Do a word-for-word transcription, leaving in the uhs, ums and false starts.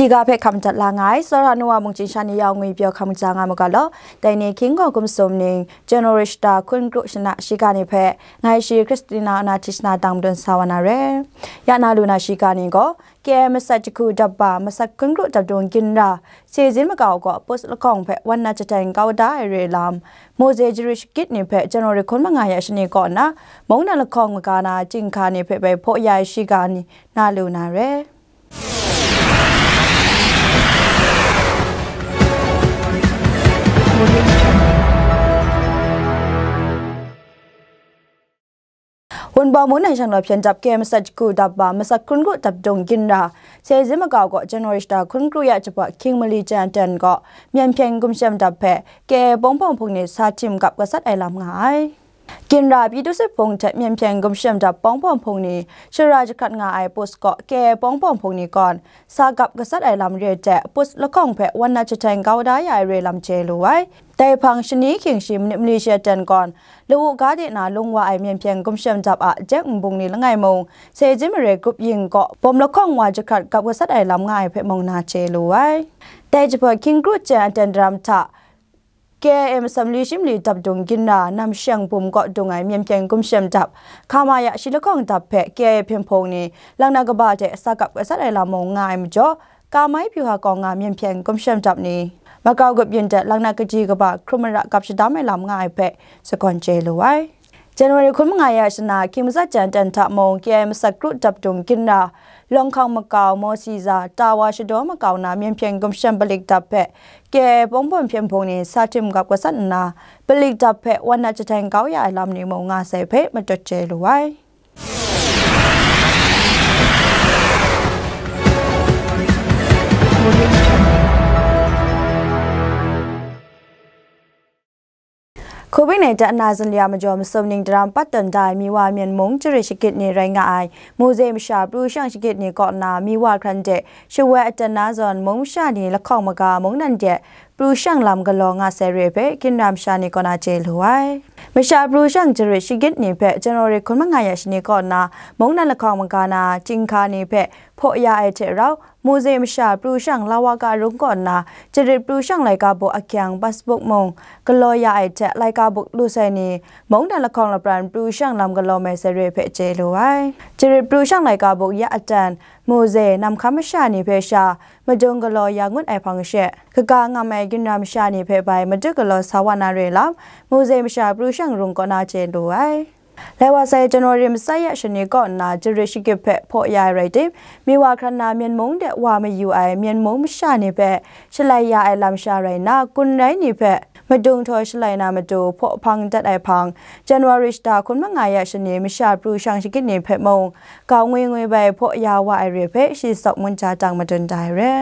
Shiga hpe hkam dat la nga ai, Sara Noa mungchin sha ni yawng ngwi pyaw hkam ja nga mu ga law. Dai ni hkying gaw kum sum ning, January shata hkun kru shana shiga ni hpe, ngai shi Christina Anatishna dang madun sa wa na re. Ya na lu na shiga ni gaw, K M masat jahku dap ba, masat hkun kru dap dung ginra, Sezin makau gaw Pus lahkawng hpe wan na jahten kau da ai re lam, Mose jarit shagit ni hpe January hkun manga ya shani kaw na, mungdan lahkawng maga na chyinghka ni hpe bai hpaw ya ai shiga ni na lu na re. Wunpawng mungdan shang law hpyen dap K M masat jahku dap ba, masat hkun kru dap dung ginra, Sezin makau gaw January shata hkun kru ya jahpawt hkying mali jan aten gaw, myen hpyen gumshem dap hpe K A pawng pawng hpung ni sa tim gap gasat ai lam nga ai. Ginra Pyi Dusut Hpung hte myen hpyen gumshem dap pawng pawng hpung ni shara jahkrat nga ai Pus kaw K A pawng pawng hpung ni kawn sa gap gasat ai lam re hte Pus lahkawng hpe wan na jahten kau da ya ai re lam chye lu ai. Dai hpang shani hkying shi manit mali shi aten kawn, Lawu ga de na lung wa ai myen hpyen gumshem dap a jeng nbung ni langai mung, Sezin mare grup yin kaw bawm lahkawng wa jahkrat gap gasat ai lam nga ai hpe mung na chye lu ai. Dai jahpawt hkying kru jan aten daram hta, K A M masam li shi mali dap dung ginra, nam sheng bum kaw dung ai myen hpyen gumshem dap, hkama ya shi lahkawng dap hpe K A A hpyen hpung ni lang na kaba hte sa gap gasat ai lam mung nga ai majaw, Kamai Pyu Ha Kawng nga myen hpyen gumshem dap ni, makau gup yin hte lang na kaji kaba hkrum mara gap shadam ai lam nga ai hpe sagawn chye lu ai. January hkun manga ya shana, hkying masat jan aten hta mung, K A A masat kru dap dung ginra, Lawng Hkang makau, Mawsi za, Tawa shadaw makau na myen hpyen gumshem palik dap hpe, K A A pawng pawng hpyen hpung ni sa tim gap gasat nna, palik dap hpe wan na jahten kau ya ai lam ni mung nga sai hpe matut chye lu ai. Hkubing nai hta na zun lya majaw masum ning daram pat tawn da ai Miwa Myen mung jarit shagit ni rai nga ai, Mose masha pru shang shagit ni kaw na Miwa hkran de shawoi aten na zawn mung masha ni lahkawng maga mungdan de pru shang lam galaw nga sai re hpe ginra masha ni kaw na chye lu ai. Masha pru shang jarit shagit ni hpe January hkun manga ya shani kaw na mungdan lahkawng maga na chyinghka ni hpe hpaw ya ai hte rau, Mose masha pru shang lawa ka rung kaw nna, jarit pru shang laika buk ahkyang pasbuk mung galaw ya ai hte laika buk lu sai ni, mungdan lahkawng lapran pru shang lam galaw mai sai re hpe chye lu ai. Jarit pru shang laika buk ya aten, Mose, namhkam masha ni hpe sha, madung galaw ya ngut ai hpang she, kaga ngam ai ginra masha ni hpe bai madu galaw sa wa na re lam, Mose masha pru shang rung kaw na chye lu ai. Lai wa sai January masai ya shani kaw nna jarit shagit hpe hpaw ya ai rai tim, Miwa hkran na Myen mung de wa mayu ai Myen mung masha ni hpe shalai ya ai lam sha rai nna, kun rai ni hpe madung htaw shalai na matu hpaw hpang dat ai hpang, January shata hkun manga ya shani masha pru shang shagit ni hpe mung, kau ngwi ngwi bai hpaw ya wa ai re hpe shi sawk munja tang madun da ai re.